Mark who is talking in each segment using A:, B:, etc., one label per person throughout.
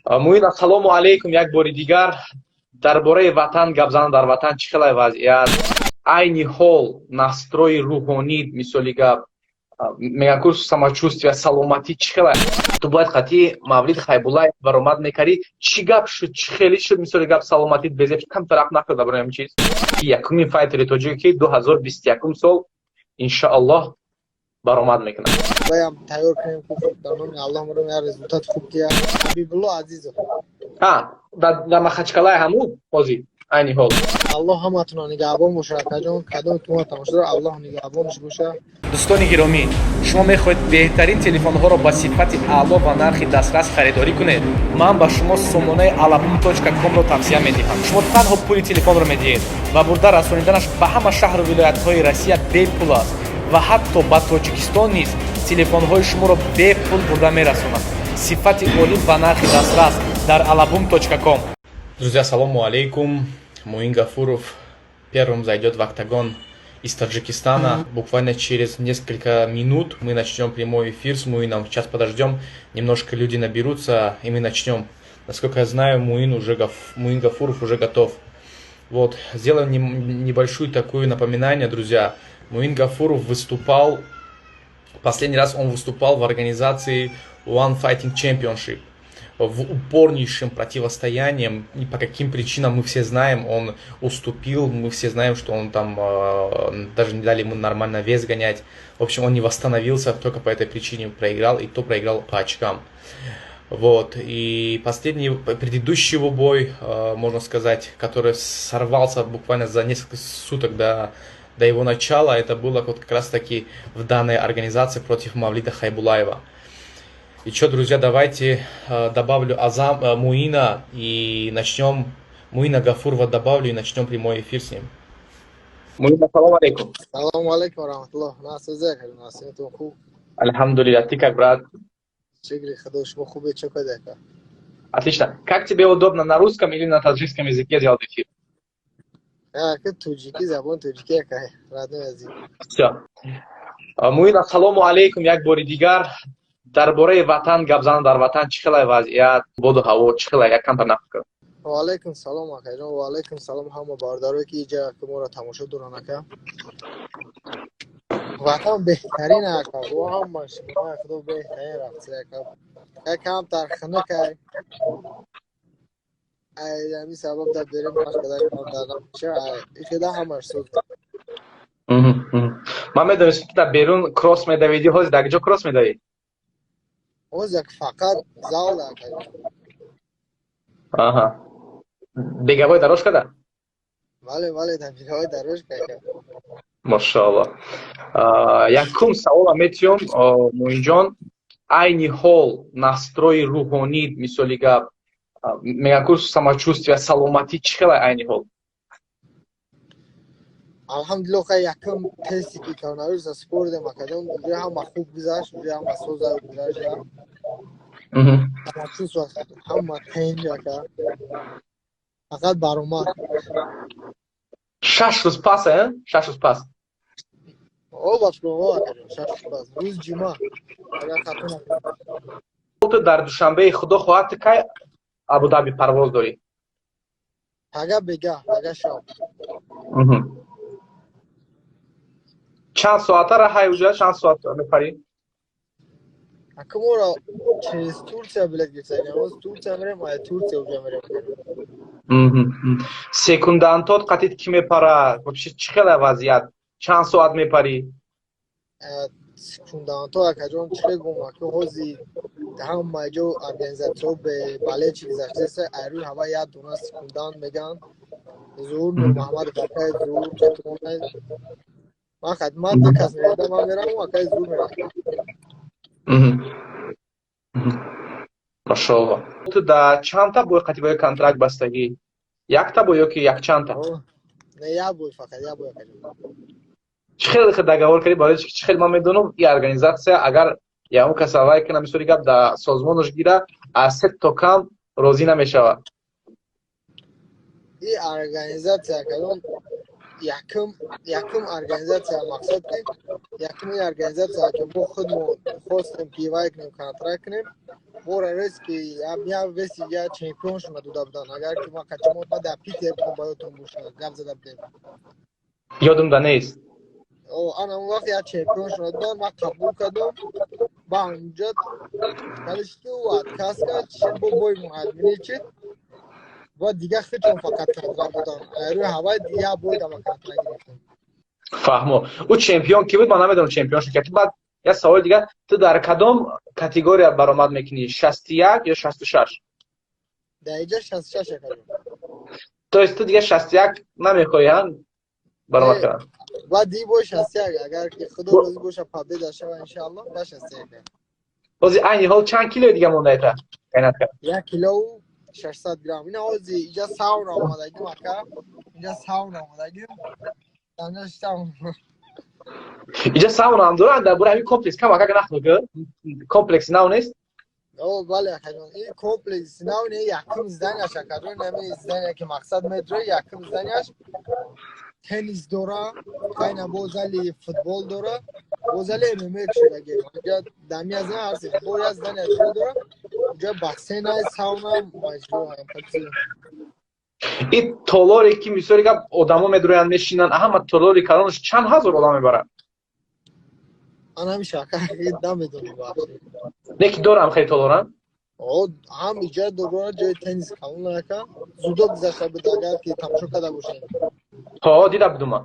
A: Муин, ассалому алайкум. Як бори дигар дар бораи ватан гап занам. Дар ватан чӣ хелай вазъият айни ҳол, настрой и рӯҳонӣ, мисоли гап мегӯян ку, самочувствие, саломатӣ чӣ хелай? Ту бояд қатъи Мавлид Хайбуллаев баромад мекардӣ. Чӣ гап шуд, чӣ хеле шуд, мисоли гап, саломатит безеб камтарақ накард дар бораи ҳамин чиз? Якумин файтери тоҷике, ки 2021 сол, иншоаллоҳ, баромад мекунад.
B: Баям тайёр кунем, дар номи Аллоҳ мурам, як результат хуб диҳад. Ҳабибулло Азизов.
A: Ҳа, дар Махачкалаи ҳамун ҳозир, айни ҳол.
B: Аллоҳ ҳаматонро нигаҳбон бошад, акаҷон. Кадоме ки мо тамошо дорад, Аллоҳ нигаҳбонаш бошад.
C: Дӯстони гиромӣ, шумо мехоҳед беҳтарин телефонҳоро ба сифати аъло ва нархи дастрас харидорӣ кунед? Ман ба шумо сомонаи alabum.com-ро тавсия медиҳам. Шумо танҳо пули телефонро медиҳед ва бурда расониданаш ба ҳама шаҳру вилоятҳои Россия бепул аст ва ҳатто ба Тоҷикистон низ телефонҳои шуморо бепул бурда мерасонад. Сифати олӣ ва нархи дастрас дар alabum.com.
A: Друзья, салому алейкум. Муин Гафуров первым зайдет в октагон из Таджикистана. Буквально через несколько минут мы начнем прямой эфир с Муином. Сейчас подождем, немножко люди наберутся, и мы начнем. Насколько я знаю, Муин Гафуров уже готов. Вот, сделаем небольшую такую напоминание, друзья. Муин Гафуров выступал, последний раз он выступал в организации One Fighting Championship в упорнейшем противостоянием, и по каким причинам, мы все знаем, он уступил, мы все знаем, что он там даже не дали ему нормально вес гонять. В общем, он не восстановился, только по этой причине проиграл, и то проиграл по очкам. Вот, и последний, предыдущий его бой, можно сказать, который сорвался буквально за несколько суток до его начала, это было вот как раз таки в данной организации против Мавлида Хайбулаева. И что, друзья, давайте добавлю Азам, Муина и начнем, Муина Гафурова добавлю, и начнем прямой эфир с ним. Муин, ассалому алейкум.
B: Салому алейкум раҳматуллоҳ. Насоза насиматон хуб?
A: Альхамдулиллах, ты как, брат?
B: Шукри Худо, шумо хубе, чо када?
A: Отлично. Как тебе удобно, на русском или на таджикском языке делать эфир?
B: Ака, тоҷикӣ, забон тоҷикӣ, ака, родной язык.
A: Всё. Муин, ассалому алейкум. Як бори дигар дар бораи ватан гап занам. Дар ватан чӣ хелай вазъият, боду ҳаво чӣ хелай, як камтар нақл кун.
B: Ва алайкум салом, акаҷон, ва алайкум салом ҳама бародарое, ки иҷа ки моро тамошо доранд, ака. Ватан беҳтарин, ака, бо ҳамаш Худо беҳтарин рафти, ака. Камтар хунук ай, ҳамин сабаб дар берем машкада камтар намеша, ихеда ҳамаш соз.
A: Ман медонистам, ки дар берун кросс медавидӣ. Ҳозир дар куҷо кросс медавӣ?
B: Ҳозир фақат зал, ака.
A: Аҳа, беговой дорожка да?
B: Бале, дар беговой дорожка, ака.
A: Мошоалло. Якум саволам метиём, Муинҷон: айни ҳол настрой и рӯҳонӣ, мисоли гап мегӯян ку, самочувствие, саломатӣ чӣ хелай айни ҳол?
B: Алҳамдулиллоҳ, хай, якум тести ки коронавируса супоридем, акаҷон, уже ҳама хуб гузашт, уже ҳама соза гузашт, самочувствие ҳама тенҷ, ака, фақат баромад.
A: 6 рӯз пас, э? 6 рӯз пас.
B: О, ба фикром, акаҷон, 6 рӯз пас, рӯзи ҷумъа, агар хато накунам.
A: Ту дар Душанбеи, Худо хоҳад, ту кай Абудаби парвоз дорӣ?
B: Пага бега, пага шаб.
A: Чанд соата раҳай уҷа, чанд соат мепарӣ?
B: Ака, моро через Турция билет гирифтагем. Ҳоз Турция мерем, ай Турция уҷа мерем.
A: Секундантот қатит кӣ мепара? Вообще чӣ хела вазъият, чанд соат мепарӣ?
B: Секунданто, акаҷон, чӣ гум, ака, ҳози ҳама ҷо организатсио бе балечи гузаштаеста, ай рӯи ҳава як дона секундант меган, Зуҳур Нурмуҳаммадов, акаи Зуҳур. Ман хадмат ду кас мерада, ман мерам, акаи Зуҳур мерам.
A: Машоалло. Ту да чандта бой қатӣ бои контракт бастагӣ? Якта бой ёки якчандта?
B: Не, як бой, фақат як бой, акаҷон.
A: Чӣ хеле договор кардӣ? Барои чӣ хеле ман медонам, и организатсия агар ягон кас авай кана, мисоли гап, да созмонаш гира, аз се то кам розӣ намешавад.
B: И организатсия, акаҷон. Якум организация, мақсад ки якуми организация ки мо худмо хостем ки вай кунем, контракт кунем, мора рез ки я веси я чемпионшона дода буданд. Агар ки ма қачимо ма дар Питер будам, ба ёдтон боша, гап зада будем.
A: Ёдум да нест.
B: Ана он вақт як чемпионшона доданд, ман қабул кардам. Ба онҷа калишки отказ кард, бо бой муадминӣ чид ва дигар хичон фақат контракт доданд. Рӯи ҳавай як бой дама контракт гирифтем.
A: Фаҳмо. Ӯ чемпион ки буд, ман намедонам чемпион шуд. Баъд як саволи дигар: ту дар кадом категория баромад мекунӣ, 61 ё 66?
B: Дар иҷа 66 акаҷон.
A: То есть ту дигар 61 намехоҳӣ, ҳа, баромад кардан?
B: Баъд ди бой 61, агар ки худо розӣ боша, победа шава, иншаалло, ба 61.
A: Ҳозир айни ҳол чанд килои дига мондаета қайнат кард?
B: 1 килоу 600 грамм. Ина ҳози иҷа сауна омадагим, ака, инҷа сауна омадагим.
A: Иҷа сауна ҳам доранд? Дар бораи ҳамин комплекс кам акак нақл кӣ. Комплекси нав нест?
B: О, бале, акаҷон, ин комплекси нав не, якум зданияш, акаҷон, ҳамин здания ки мақсад метро, якум зданияш теннис дора, қайна бо зали футбол дора, бо зали ММА шудаги. Инҷа дами аз ҳарси бо як здания дора, инҷа бассейна, сауна, маҷмӯа.
A: Ин толоре ки, мисоли гап, одамо медроянд, мешинанд, ҳама толори калонаш чанд ҳазор одам мебарад?
B: Ана ҳамиша, ака, намедонам.
A: Не ки дорам хеле толорам.
B: Ҳам иҷа дора, ҷои теннис калон, ака, зудо гузашта буд, агар ки тамошо карда бошем.
A: Ҳо, дида будум ман.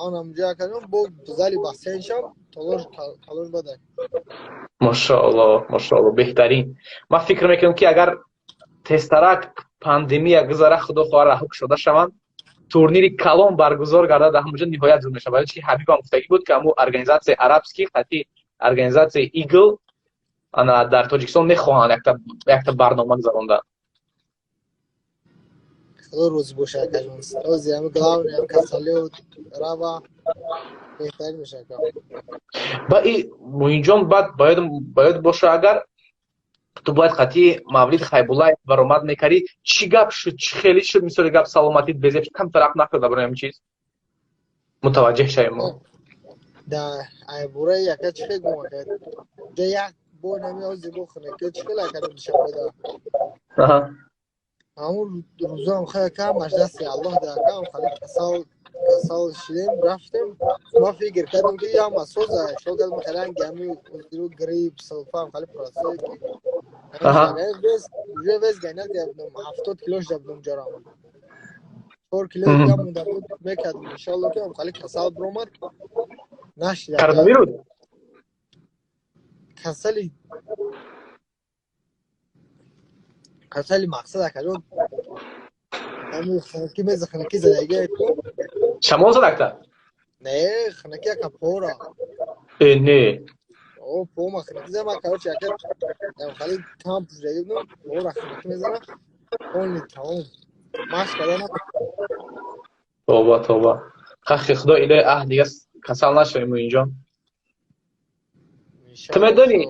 B: Анам ҷа акаҷон, бо зали бассейншам, толор бадай.
A: Мошоалло, мошоалло, беҳтарин. Ман фикр мекунам, ки агар тезтарак пандемия гузара, худо хоҳар, раҳо кушода шаванд, турнири калон баргузор гардад дар ҳамонҷо, ниҳоят зуд мешавад. Барои чи ҳабибам гуфтагӣ буд, ки ҳамун организатсияи арабский хати организатсияи Игл ана дар Тоҷикистон мехоҳанд якта барнома гузарондан.
B: Худо розӣ боша, акаҷон. Ози ҳами главный ҳам касалио рава, беҳтарин меша, ака.
A: Ба и Муинҷон, баъд ба ёд боша, агар ту бояд қатъи Мавлид Хайбуллаев баромад мекардӣ, чӣ гап шуд, чӣ хеле шуд, мисоли гап, саломатит безеб шуд? Камтарақ нақл дар бораи ҳамин чиз, мутаваҷҷеҳ шавем мо.
B: Да айбораи, ака, чӣ хел гум, ака, ҷа як бор нами ози бохӯне ки чӣ хел, ака, Душанбеда ҳамун рӯзоам хел, ака, ҳамаш дасти Аллоҳ да, ака, хали касал шидем, рафтем. Ма фикр кардем, ки ҳама соза шо кардем, хеле ҳами грипп, сулфаам, хали процессе ки уже вес гонять будам, 70 кило шуда будам, ҷарам 4 кило дига монда буд, мекардем, иншалло, ки хали касал биромад, нашид.
A: Коронавирус?
B: Касали, мақсад, акаҷон, ҳами хинаки меза, хинаки задаги.
A: Шамол задакта?
B: Не, хинаки, ака, пора.
A: Э, не.
B: О, пома хинаки зада. Короче, ака, хали там пушдаги будам, пора хинаки мезана, полный тамом машқ карда.
A: Тоба, тоба, хахи худо, илоҳи аҳ, дига касал нашавем, Муинҷон. Ту медонӣ,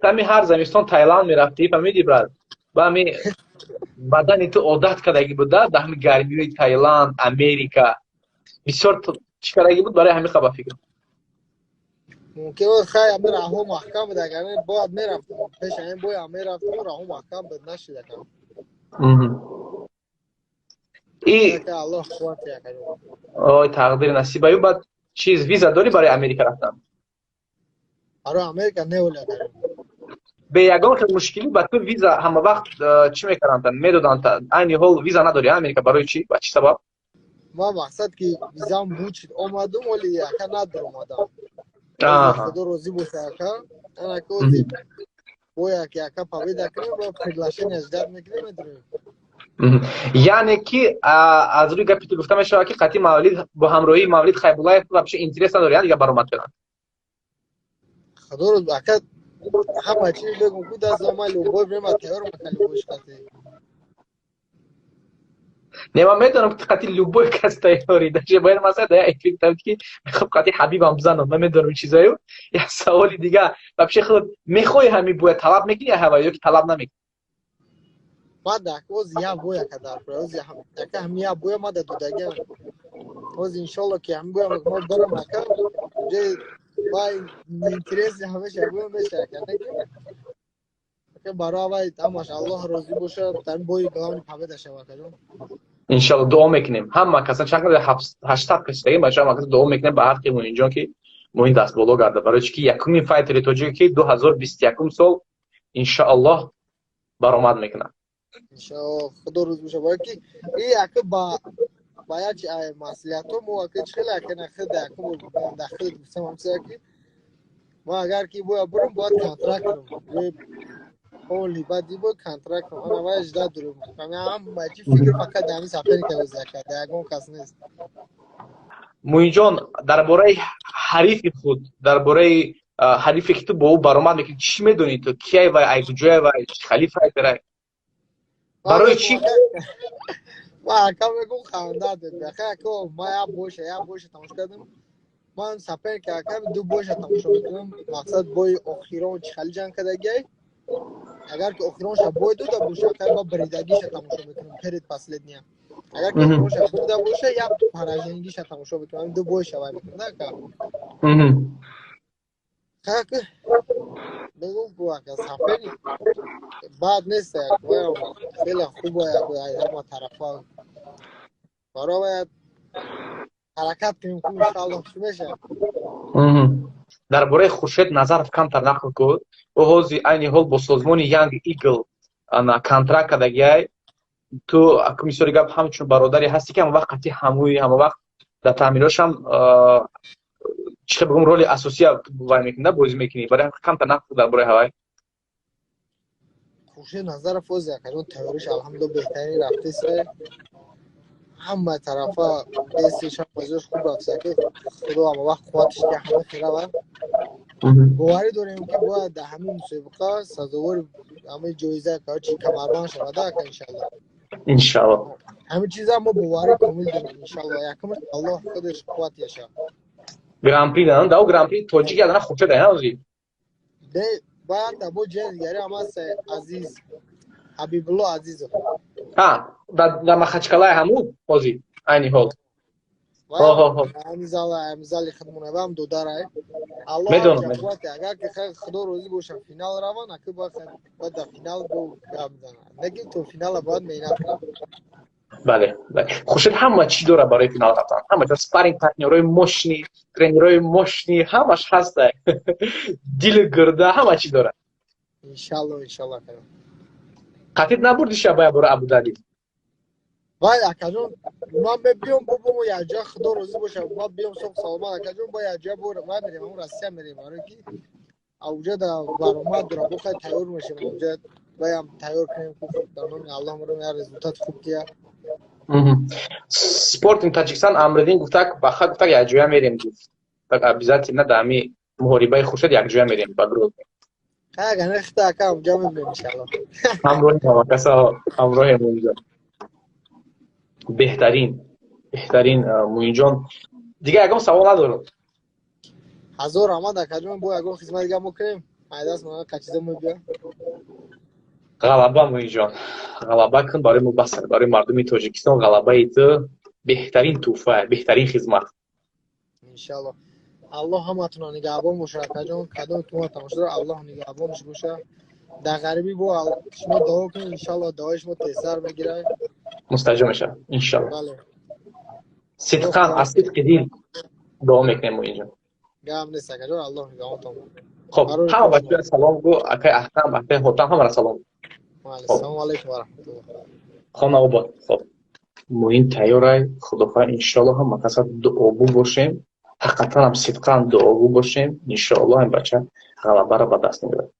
A: тами ҳар замистон Таиланд мерафтӣ, фаҳмидӣ, брат? Ба ҳами бадани ту одат кардаги буда дар ҳами гармиҳои Таиланд, Америка, бисёр чӣ кардаги буд, барои ҳами хаба фикр.
B: Мумкин буд, хай, ами раҳо маҳкам буд. Агар бояд мерафтам пеш ҳамин бояд мерафтам, раҳо маҳкам буд, нашид, ака.
A: И
B: Аллоҳ қувват.
A: Ой, тақдири насибаю. Баъд чиз, виза дорӣ барои Америка рафтан?
B: Барои Америка не, оли, ака.
A: Бе ягон хел мушкилӣ ба ту виза ҳама вақт чӣ мекарданд, медоданд. Айни ҳол виза надорӣ Америка, барои чӣ, ба чӣ сабаб?
B: Ман, мақсад ки, визам буд, омадум, оли, ака, надор омадам. Худо розӣ боша, ака, анака ози бояд ки, ака, победа кунем ва приглашение ждать мекунем, медурем.
A: Яъне ки аз рӯи гапи ту гуфта мешавад, ки қатъи Мавлид, бо ҳамроҳии Мавлид Хайбуллаев вообще интерес надорӣ, дига баромад кардан?
B: Худо ака, ҳама чиз бегум ку даст ман любой время тайёрам, ака, любой шқати.
A: Не, ман медонам, ки қатъи любой кас тайёрӣ. Даже бояд масалан да як эффект, ки мехоҳам қатъи ҳабибам бизанам, ман медонам чизаю. Як саволи дига: вообще худ мехоҳӣ, ҳами бояд талаб мекунӣ ҳава ё ки талаб намекунӣ?
B: Ман дар ози як боя, ака, дар ози, ака, ҳами як боя ма да додагиам. Ҳозир, иншолло, ки ҳам гӯям, мо барам, ака, ҷои вай интереси ҳамеша гӯям меша, ака. Барои вай ҳамаш Аллоҳ розӣ боша, дар бои главный победа шава, акаҷон.
D: Иншалло, дуо мекунем. Ҳама касан, чанд қадар, 800 кас дагем, бача, ҳама каса дуо мекунем ба ҳаққи Муинҷон, ки Муин даст боло гарда, барои чи ки якумин файтери тоҷик, ки 2021 сол, иншоаллоҳ, баромад мекунад.
B: Иншоалло, Худо рӯз боша, барои ки и ака ба як масъулиятҳо мо, ака, чӣ хеле, ака, нахид якум дахил гуфтам, ҳамчиза ки ма агар ки бояд бурам, бояд контракт кунам, оли баъд бо контракт кунам. Ана вай жда дорем, ҳама чи фикр фақат дар ҳамин соперника ака, дар ягон кас нест.
D: Муинҷон, дар бораи ҳарифи худ, дар бораи ҳарифе, ки ту бо ӯ баромад мекунӣ, чӣ медонӣ? Ту кияй вай, ай куҷоя вай, хали файтерай, барои чӣ?
B: Ма, ака, мегум, ханда ака. Ма як бойша тамошо кардам. Ман соперника, ака, ду бойша тамошо мекунам. Мақсад, бои охирон чӣ хали ҷанг кардагиай. Агар ки охиронша бой дода боша, ака, ба бридагиша тамошо мекунам, перед последния. Агар ки охиронша бурда боша, як поражениягиша тамошо мекунам. Ду бойша вай мекунам, ака. Ака, мегум ку, ака, соперник бад нест, хеле хуб, ҳама тарафа. Барои бояд ҳаракат кунем ку, иншааллоҳ, чӣ мешавад.
D: Дар бораи Хуршед Назаров камтар нақл кун. Ӯ ҳозир айни ҳол бо созмони Янг Игл контракт кардагиай. Ту, мисоли гап, ҳамчун бародаре ҳастӣ, ки ҳама вақт қатъи ҳамӯи, ҳама вақт дар таъмиротшам, чӣ хел бигӯм, роли асосия вай мекунӣ, бозӣ мекунӣ. Барои камтар нақл дар бораи ҳавай.
B: Хуршед Назаров ози, акаҷон, тайёриш, алҳамдулилла, беҳтарин рафтеса. Ҳама тарафа бесишам бозиаш хуб рафта, ки Худо ҳама вақт қувватиш ки ҳама хирава. Боварӣ дорем, ки бояд дар ҳамин мусобиқа сазовори ҳамаи ҷоиза, чи камарбанд шавада, ака, иншалло.
D: Иншалло.
B: Ҳамин чиза мо боварӣ комил дорем, иншалло. Якумаш, Аллоҳ худаш қувват яша.
D: Гран-при дан дав, Гран-при тоҷик ядана Хуршед ая ҳози.
B: Де, бояд бо ҷои дигари ҳам ҳаст, Азиз, Ҳабибулло Азизов.
D: Ҳа, дар Махачкалай ҳаму ҳози айни ҳол.
B: Ҳамин зали хидмунавам додарай.
D: Медонам.
B: Агар ки Худо розӣ боша, финал раван, аки, бояд дар финал бо гап бизанад. Неки то финала бояд меҳнат кунад.
D: Бале, Хуршед ҳама чӣ дорад барои финал рафтан, ҳама чиз: спарринг партнёрои мощный, тренерои мощный, ҳамаш ҳаста, дилу гурда, ҳама чӣ дорад.
B: Иншалло, иншалло.
D: Қатид набурди шабая бора Абудаби?
B: Вай, акаҷон, ман мебиём, бо мо якҷоя, Худо розӣ боша, ман биём соҳ саломат, акаҷон, бо якҷоя вай мерем, ҳамун Россия мерем, барое ки ауҷа да баромад дорам, бо хай тайёр мешем, ауҷа ваям тайёр кунем, дар номи Аллоҳ мурам, як результат хуб дия.
D: Спортинг Таҷикистон Амриддин гуфтак, баха гуфтак, якҷоя мерем, гуфт так, обязательно дар ҳами муҳорибаи Хуршед якҷоя мерем ба Грозный.
B: Агар нехта, ака, онҷа мебинем, иншалло.
D: Ҳамроҳи ҳамакаса, ҳамроҳи Муинҷон. Беҳтарин, беҳтарин, Муинҷон. Дигар ягон савол надорам.
B: Ҳазор раҳмат, акаҷон. Бо ягон хизмат дига мо кунем, айдаст ма қачиза мебиё.
D: Ғалаба, Муинҷон, ғалаба кун, барои мо бас. Барои мардуми Тоҷикистон ғалабаи ту беҳтарин тӯҳфа, беҳтарин хизмат.
B: Иншалло, Аллоҳ ҳаматона нигаҳбон боша, акаҷон. Кадоме ки мо тамошо дора, Аллоҳ нигаҳбонаш боша. Дар ғарибӣ бо шумо дуо кунед, иншалло, дуои шумо тезтар мегирад.
D: Мустаҷоб мешавад, иншалло. Сидқан, аз сидқи дил дуо мекунем, Муинҷон.
B: Гап нест, акаҷон, Аллоҳ нигаҳбонтон.
D: Хоб, ҳама бачаҳоя салом гӯ, акай Аҳкам, акай Ҳотам, ҳамаро салом.
B: Ассалому алайкум ва раҳматуллоҳ.
D: Хона обод. Хоб, Муин тайёрай, Худохоҳ, иншоалло, ҳама каса дуогӯ бошем, ҳақиқатанам сидқан дуогӯ бошем, иншоалло, ин бача ғалабаро ба даст меорад.